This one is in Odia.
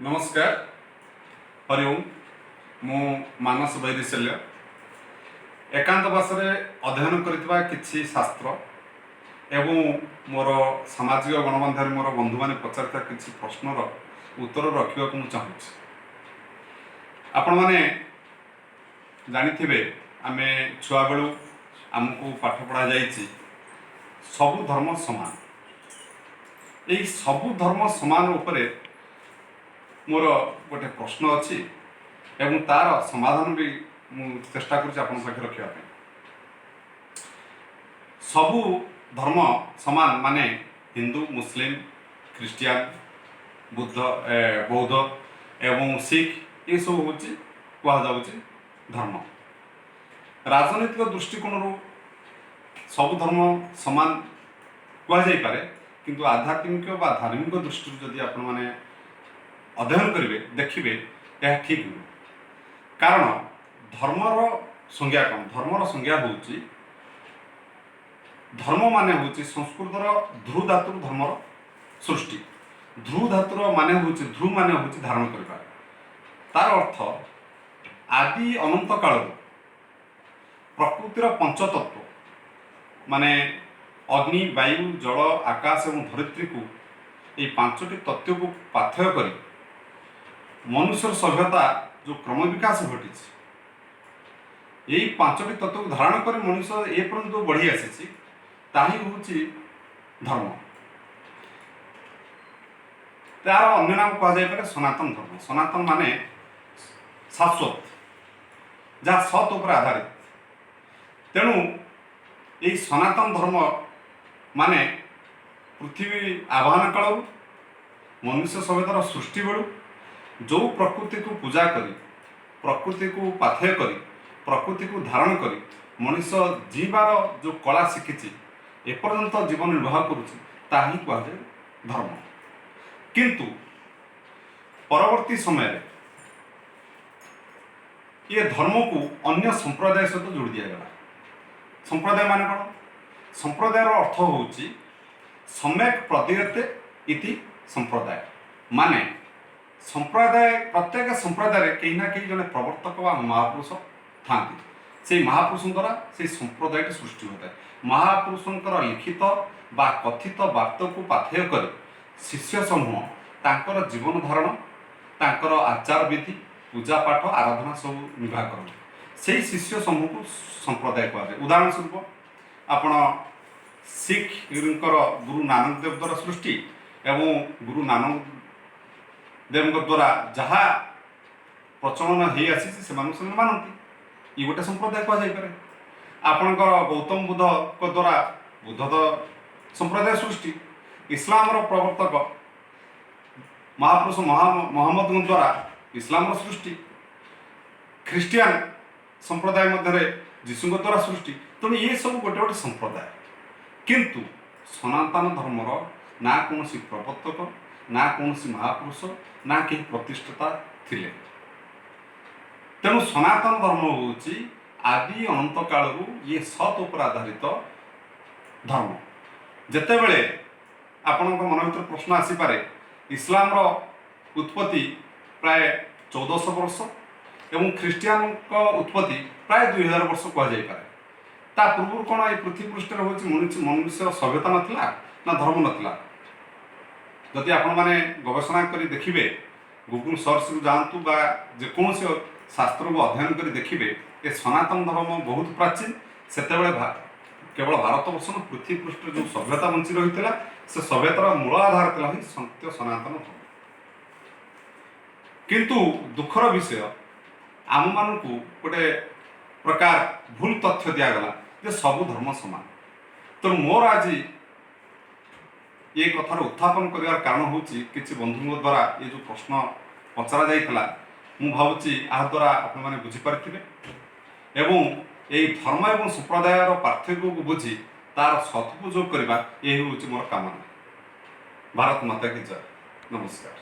ନମସ୍କାର, ହରି ଓମ୍। ମୁଁ ମାନସ ବୈରିଶଲ୍ୟ। ଏକାନ୍ତବାସରେ ଅଧ୍ୟୟନ କରିଥିବା କିଛି ଶାସ୍ତ୍ର ଏବଂ ମୋର ସାମାଜିକ ଗଣମାଧ୍ୟମରେ ମୋର ବନ୍ଧୁମାନେ ପଚାରିଥିବା କିଛି ପ୍ରଶ୍ନର ଉତ୍ତର ରଖିବାକୁ ମୁଁ ଚାହୁଁଛି। ଆପଣମାନେ ଜାଣିଥିବେ, ଆମେ ଛୁଆବେଳୁ ଆମକୁ ପାଠ ପଢ଼ାଯାଇଛି, ସବୁ ଧର୍ମ ସମାନ। ଏଇ ସବୁ ଧର୍ମ ସମାନ ଉପରେ ମୋର ଗୋଟେ ପ୍ରଶ୍ନ ଅଛି ଏବଂ ତାର ସମାଧାନ ବି ମୁଁ ଚେଷ୍ଟା କରୁଛି ଆପଣଙ୍କ ପାଖରେ ରଖିବା ପାଇଁ। ସବୁ ଧର୍ମ ସମାନ ମାନେ ହିନ୍ଦୁ, ମୁସଲିମ, ଖ୍ରୀଷ୍ଟିଆନ, ବୁଦ୍ଧ, ବୌଦ୍ଧ ଏବଂ ଶିଖ, ଏସବୁ ହେଉଛି କୁହାଯାଉଛି ଧର୍ମ। ରାଜନୈତିକ ଦୃଷ୍ଟିକୋଣରୁ ସବୁ ଧର୍ମ ସମାନ କୁହାଯାଇପାରେ, କିନ୍ତୁ ଆଧ୍ୟାତ୍ମିକ ବା ଧାର୍ମିକ ଦୃଷ୍ଟିରୁ ଯଦି ଆପଣମାନେ ଅଧ୍ୟୟନ କରିବେ, ଦେଖିବେ ଏହା ଠିକ୍ ନୁହେଁ। କାରଣ ଧର୍ମର ସଂଜ୍ଞା କ'ଣ? ଧର୍ମର ସଂଜ୍ଞା ହେଉଛି, ଧର୍ମ ମାନେ ହେଉଛି ସଂସ୍କୃତର ଧୃ ଧାତୁରୁ ଧର୍ମର ସୃଷ୍ଟି। ଧୃ ଧାତୁର ମାନେ ହେଉଛି, ଧୃ ମାନେ ହେଉଛି ଧାରଣ କରିବା। ତାର ଅର୍ଥ ଆଦି ଅନନ୍ତ କାଳରୁ ପ୍ରକୃତିର ପଞ୍ଚତତ୍ଵ ମାନେ ଅଗ୍ନି, ବାୟୁ, ଜଳ, ଆକାଶ ଏବଂ ଧରିତ୍ରୀକୁ, ଏଇ ପାଞ୍ଚଟି ତତ୍ତ୍ୱକୁ ପାଥେୟ କରି ମନୁଷ୍ୟର ସଭ୍ୟତା ଯେଉଁ କ୍ରମ ବିକାଶ ଘଟିଛି, ଏଇ ପାଞ୍ଚଟି ତତ୍ତ୍ୱକୁ ଧାରଣ କରି ମଣିଷ ଏ ପର୍ଯ୍ୟନ୍ତ ଯେଉଁ ବଢ଼ି ଆସିଛି, ତାହା ହିଁ ହେଉଛି ଧର୍ମ। ତାର ଅନ୍ୟ ନାମ କୁହାଯାଇପାରେ ସନାତନ ଧର୍ମ। ସନାତନ ମାନେ ଶାଶ୍ୱତ, ଯାହା ସତ୍ ଉପରେ ଆଧାରିତ। ତେଣୁ ଏଇ ସନାତନ ଧର୍ମ ମାନେ ପୃଥିବୀ ଆବାହନ କାଳରୁ, ମନୁଷ୍ୟ ସଭ୍ୟତାର ସୃଷ୍ଟି ବେଳୁ ଯେଉଁ ପ୍ରକୃତିକୁ ପୂଜା କରି, ପ୍ରକୃତିକୁ ପାଥେୟ କରି, ପ୍ରକୃତିକୁ ଧାରଣ କରି ମଣିଷ ଜୀଇବାର ଯେଉଁ କଳା ଶିଖିଛି, ଏପର୍ଯ୍ୟନ୍ତ ଜୀବନ ନିର୍ବାହ କରୁଛି, ତାହା ହିଁ କୁହାଯାଏ ଧର୍ମ। କିନ୍ତୁ ପରବର୍ତ୍ତୀ ସମୟରେ ଇଏ ଧର୍ମକୁ ଅନ୍ୟ ସମ୍ପ୍ରଦାୟ ସହିତ ଯୋଡ଼ି ଦିଆଗଲା। ସମ୍ପ୍ରଦାୟ ମାନେ କ'ଣ? ସମ୍ପ୍ରଦାୟର ଅର୍ଥ ହେଉଛି ସମ୍ୟକ୍ ପ୍ରଦୀୟତେ ଇତି ସମ୍ପ୍ରଦାୟ। ମାନେ ସମ୍ପ୍ରଦାୟ, ପ୍ରତ୍ୟେକ ସମ୍ପ୍ରଦାୟରେ କେହି ନା କେହି ଜଣେ ପ୍ରବର୍ତ୍ତକ ବା ମହାପୁରୁଷ ଥାନ୍ତି। ସେଇ ମହାପୁରୁଷଙ୍କ ଦ୍ୱାରା ସେଇ ସମ୍ପ୍ରଦାୟଟି ସୃଷ୍ଟି ହୋଇଥାଏ। ମହାପୁରୁଷଙ୍କର ଲିଖିତ ବା କଥିତ ବାର୍ତ୍ତାକୁ ପାଥେୟ କରି ଶିଷ୍ୟ ସମୂହ ତାଙ୍କର ଜୀବନ ଧାରଣ, ତାଙ୍କର ଆଚାର ବିଧି, ପୂଜା ପାଠ, ଆରାଧନା ସବୁ ନିର୍ବାହ କରନ୍ତି। ସେଇ ଶିଷ୍ୟ ସମୂହକୁ ସମ୍ପ୍ରଦାୟ କୁହାଯାଏ। ଉଦାହରଣ ସ୍ୱରୂପ ଆପଣ ଶିଖଙ୍କର ଗୁରୁ ନାନକ ଦେବ ଦ୍ୱାରା ସୃଷ୍ଟି ଏବଂ ଗୁରୁ ନାନକ ଦେବଙ୍କ ଦ୍ୱାରା ଯାହା ପ୍ରଚଳନ ହେଇ ଆସିଛି, ସେମାନଙ୍କୁ ସେମାନେ ମାନନ୍ତି। ଇଏ ଗୋଟେ ସମ୍ପ୍ରଦାୟ କୁହାଯାଇପାରେ। ଆପଣଙ୍କର ଗୌତମ ବୁଦ୍ଧଙ୍କ ଦ୍ୱାରା ବୁଦ୍ଧ ତ ସମ୍ପ୍ରଦାୟ ସୃଷ୍ଟି। ଇସଲାମର ପ୍ରବର୍ତ୍ତକ ମହାପୁରୁଷ ମହମ୍ମଦଙ୍କ ଦ୍ୱାରା ଇସଲାମର ସୃଷ୍ଟି। ଖ୍ରୀଷ୍ଟିଆନ ସମ୍ପ୍ରଦାୟ ମଧ୍ୟରେ ଯୀଶୁଙ୍କ ଦ୍ୱାରା ସୃଷ୍ଟି। ତେଣୁ ଇଏ ସବୁ ଗୋଟେ ଗୋଟେ ସମ୍ପ୍ରଦାୟ। କିନ୍ତୁ ସନାତନ ଧର୍ମର ନା କୌଣସି ପ୍ରବର୍ତ୍ତକ, ନା କୌଣସି ମହାପୁରୁଷ, ନା କେହି ପ୍ରତିଷ୍ଠାତା ଥିଲେ। ତେଣୁ ସନାତନ ଧର୍ମ ହେଉଛି ଆଦି ଅନନ୍ତ କାଳରୁ ଇଏ ସତ୍ ଉପରେ ଆଧାରିତ ଧର୍ମ। ଯେତେବେଳେ ଆପଣଙ୍କ ମନ ଭିତରେ ପ୍ରଶ୍ନ ଆସିପାରେ, ଇସଲାମର ଉତ୍ପତ୍ତି ପ୍ରାୟ 1400 ବର୍ଷ ଏବଂ ଖ୍ରୀଷ୍ଟିଆନଙ୍କ ଉତ୍ପତ୍ତି ପ୍ରାୟ 2000 ବର୍ଷ କୁହାଯାଇପାରେ। ତା ପୂର୍ବରୁ କ'ଣ ଏଇ ପୃଥିବୀ ପୃଷ୍ଠରେ ହେଉଛି ମନୁଷ୍ୟ ସଭ୍ୟତା ନଥିଲା ନା ଧର୍ମ ନଥିଲା? ଯଦି ଆପଣମାନେ ଗବେଷଣା କରି ଦେଖିବେ, ଗୁଗୁଲ ସର୍ଚ୍ଚକୁ ଯାଆନ୍ତୁ ବା ଯେକୌଣସି ଶାସ୍ତ୍ରକୁ ଅଧ୍ୟୟନ କରି ଦେଖିବେ, ଏ ସନାତନ ଧର୍ମ ବହୁତ ପ୍ରାଚୀନ। ସେତେବେଳେ କେବଳ ଭାରତବର୍ଷ ନୁହଁ, ପୃଥିବୀ ପୃଷ୍ଠରେ ଯେଉଁ ସଭ୍ୟତା ବଞ୍ଚି ରହିଥିଲା, ସେ ସଭ୍ୟତାର ମୂଳ ଆଧାର ଥିଲା ହିଁ ସତ୍ୟ ସନାତନ ଧର୍ମ। କିନ୍ତୁ ଦୁଃଖର ବିଷୟ, ଆମମାନଙ୍କୁ ଗୋଟେ ପ୍ରକାର ଭୁଲ ତଥ୍ୟ ଦିଆଗଲା ଯେ ସବୁ ଧର୍ମ ସମାନ। ତେଣୁ ମୋର ଆଜି ଏ କଥାର ଉତ୍ଥାପନ କରିବାର କାରଣ ହେଉଛି, କିଛି ବନ୍ଧୁଙ୍କ ଦ୍ୱାରା ଏ ଯେଉଁ ପ୍ରଶ୍ନ ପଚରା ଯାଇଥିଲା, ମୁଁ ଭାବୁଛି ଏହା ଦ୍ୱାରା ଆପଣମାନେ ବୁଝିପାରିଥିବେ ଏବଂ ଏହି ଧର୍ମ ଏବଂ ସମ୍ପ୍ରଦାୟର ପାର୍ଥକ୍ୟକୁ ବୁଝି ତାର ସଦୁପଯୋଗ କରିବା, ଏହି ହେଉଛି ମୋର କାମନା। ଭାରତ ମାତା କି ଜୟ। ନମସ୍କାର।